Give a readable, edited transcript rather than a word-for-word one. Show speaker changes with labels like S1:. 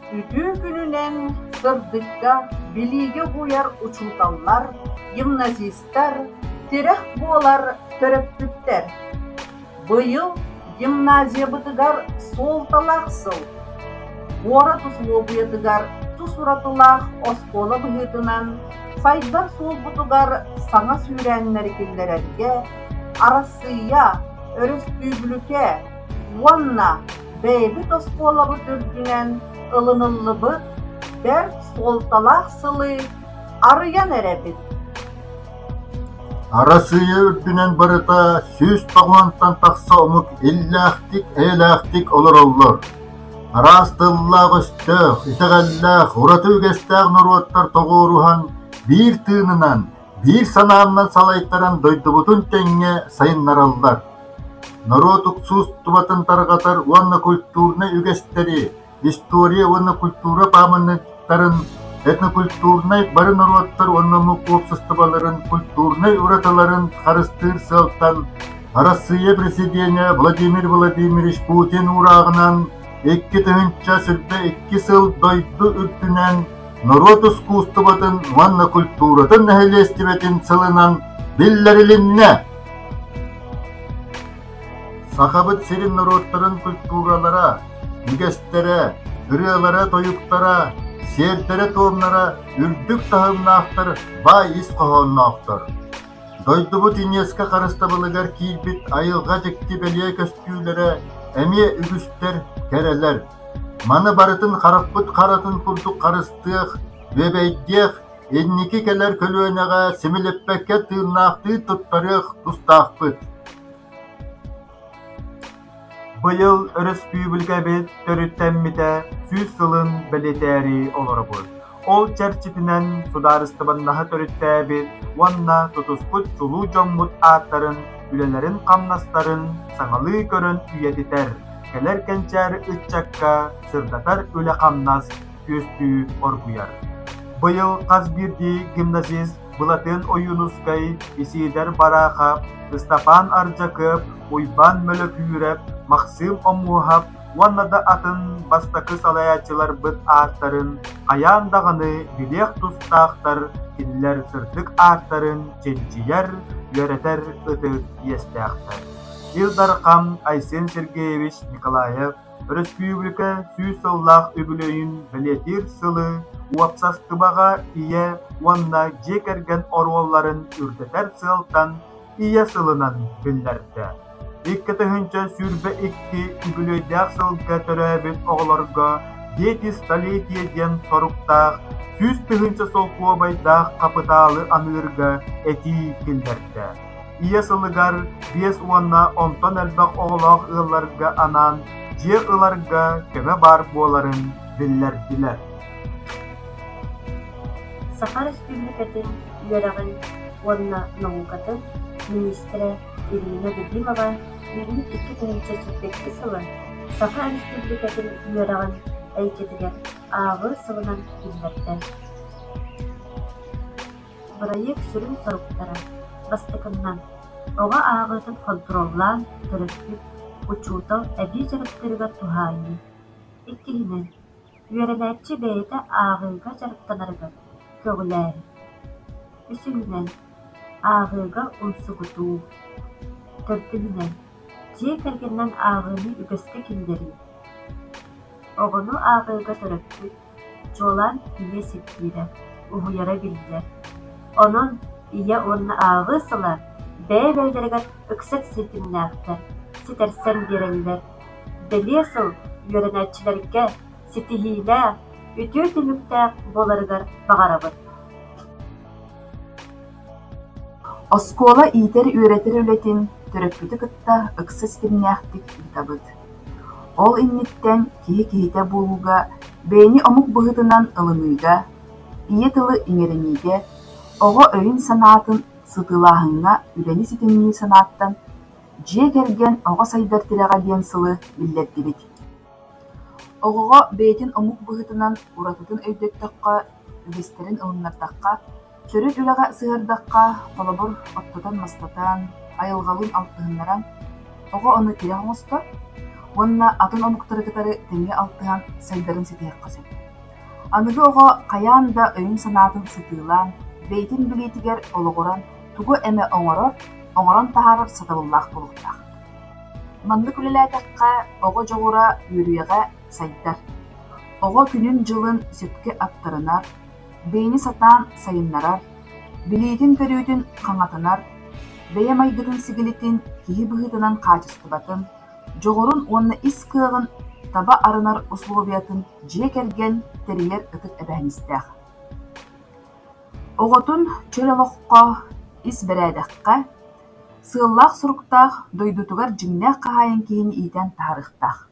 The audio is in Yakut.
S1: Үтүө күнүнэн сырдыкка, билиигэ угуйар учууталлар, гимназистар, тирэх буолар төрөппүттэр! Быйыл гимназиябытыгар суолталаах сыл. Куорат усулуобуйатыгар тус уратылаах оскуола быһыытынан сайдар суолбутугар саҥа сүүрээннэри киллэрэргэ Арассыыйа, өрөспүүбүлүкэ уонна бэйэбит оскуолабыт үрдүнэн ылыныллыбыт бэрт суолталаах сылы арыйан эрэбит.
S2: Арассыыйа үрдүнэн барыта 190-тан тахса омук иллээхтик-эйэлээхтик олороллор. Араас тыллаах-өстөөх, итэҕэллээх, ураты үгэстээх норуоттар тоҕуоруһан биир тыынынан, биир санааннан салайтаран дойдубутун тэҥҥэ сайыннараллар. Норуот уксуустубатын тарҕатар уонна культурнай үгэстэри, история уонна культура пааматынньыктарын, этнокультурнай бары норуоттар уонна омук уопсастыбаларын культурнай уратыларын харыстыыр сыалтан Арассыыйа Президенэ Владимир Владимирович Путин уурааҕынан 2022 сыл дойду үрдүнэн норуот ускуустубатын уонна культуратын нэһилиэстибэтин сылынан биллэрилиннэ. Сахабыт сирин норуоттарын культуралара, үгэстэрэ, ырыалара-тойуктара, сиэрдэрэ-туомнара үрдүк таһымнаахтар, баай ис хоһоонноохтор. Дойдубут ЮНЕСКО харыстабылыгар киирбит айылҕа дьикти бэлиэ көстүүлэрэ эмиэ үгүстэр, кэрэлэр. Маны барытын харахпыт харатын курдук харыстыах, бүөбэйдиэх, инники кэлэр көлүөнэҕэ симэлиппэккэ тыыннаахтыы туттарыах тустаахпыт.
S3: Быйыл өрөспүүбүлүкэбит төрүттэммитэ 100 сылын бэлиэтээри олоробут. Ол чэрчитинэн судаарыстыбаннаһы төрүттээбит уонна тутуспут чулуу дьоммут ааттарын, үлэлэрин-хамнастарын саҥалыы көрөн үйэтитэр, кэлэр кэнчээри ыччакка сырдатар үлэ-хамнас күөстүү оргуйар. Быйыл хас биирдии гимназист Былатыан Ойуунускай, Исиидэр Бараахап, Ыстапаан Ардьакыап, Уйбаан Мөлөкүүрэп, Махсыым Омуоһап уонна да атын бастакы салайааччыларбыт ааттарын хайаан даҕаны билиэх тустаахтар, кинилэр сырдык ааттарын чинчийэр, үөрэтэр ытык иэстээхтэр. Ил Дархан Айсен Сергеевич Николаев Өрөспүүбүлүкэ 100 сыллаах үбүлүөйүн бэлиэтиир сылы уопсастыбаҕа ийэ уонна дьиэ кэргэн оруолларын үрдэтэр сыалтан Ийэ сылынан биллэрдэ. 2022 үбүлүөйдээх сылга төрөөбүт оҕолорго «Дети столетия» диэн соруктаах 100 000 солкуобайдаах хапытаалы аныырга этии киллэрдэ. Ийэ сылыгар 5 уонна онтон элбэх оҕолоох ыалларга анаан дьиэ ыларга көмө баар буоларын биллэрдилэр.
S4: Саха Өрөспүүбүлүкэтин үөрэҕин уонна наукатын миниистирэ Ирина Любимова үүммүт 2022 сылын Саха Өрөспүүбүлүкэтин үөрэҕин эйгэтигэр ааҕыы сылынан биллэрдэ. Бырайыак сүрүн соруктара: бастакыннан, оҕо ааҕыытын хонтуруоллаан төрөппүт, учуутал эбии дьарыктарыгар туһаайыы; иккиһинэн, үөрэнээччи бэйэтэ ааҕыыга дьарыктанарыгар көҕүлээһин; үсүһүнэн, ааҕыыга умсугутуу; төрдүһүнэн, дьиэ кэргэнинэн ааҕыыны үгэскэ киллэрии. Оҕону ааҕыыга төрөппүт, чуолаан ийэ сирдиирэ, уһуйара биллэр. Онон ийэ уонна ааҕыы сыла бэйэ-бэйэлэригэр ыкса ситимнээхтэр, ситэрсэн биэрэллэр. Бэлиэ сыл үөрэнээччилэргэ ситиһиилээх, үтүө түмүктээх буоларыгар баҕарабыт.
S5: Оскуола иитэр-үөрэтэр үлэтин төрөппүтү кытта ыкса ситимнээхтик ыытабыт. Ол инниттэн киһи киһитэ буолууга, бэйэни омук быһыытынан ылыныыга, ийэ тылы иҥэриниигэ, оҕо өйүн-санаатын сытыылааһыҥҥа үлэни ситимниир санааттан «Дьиэ кэргэн оҕо сайдар тирэҕэ» диэн сылы биллэрдибит. Оҕоҕо бэйэтин омук быһыытынан уратытын өйдөттөххө, үгэстэрин ылыннардахха, төрүт үлэҕэ сыһыардахха, холобур, оттотон-мастатан, айылҕалыын алтыһыннаран, оҕо ону тирэх оҥостор уонна атын омуктары кытары тэҥҥэ алтыһан сайдарын ситиһиэххэ сөп. Аныгы оҕо хайаан да өйүн-санаатын сытыылаан, бэйэтин билиитигэр олоҕуран тугу эмэ оҥорор, оҥорон таһаарар сатабыллаах буолуохтаах. Маннык үлэлээтэххэ, оҕо дьоҕура, үөрүйэҕэ сайдар. Оҕо күнүн-дьылын сөпкө аттарынар, бэйэни сатаан сайыннарар, билиитин-көрүүтүн хаҥатынар, бэйэ майгытын-сигилитин, киһи быһыытынан хаачыстыбатын, дьоҕурун уонна ис кыаҕын таба арынар усулуобуйатын дьиэ кэргэн тэрийэр ытык эбээһинэстээх. Оҕотун чөл олоххо, ис бэрээдэккэ, сыаллаах-соруктаах, дойдутугар дьиҥнээх хаһаайын киһини иитэн таһаарыахтаах.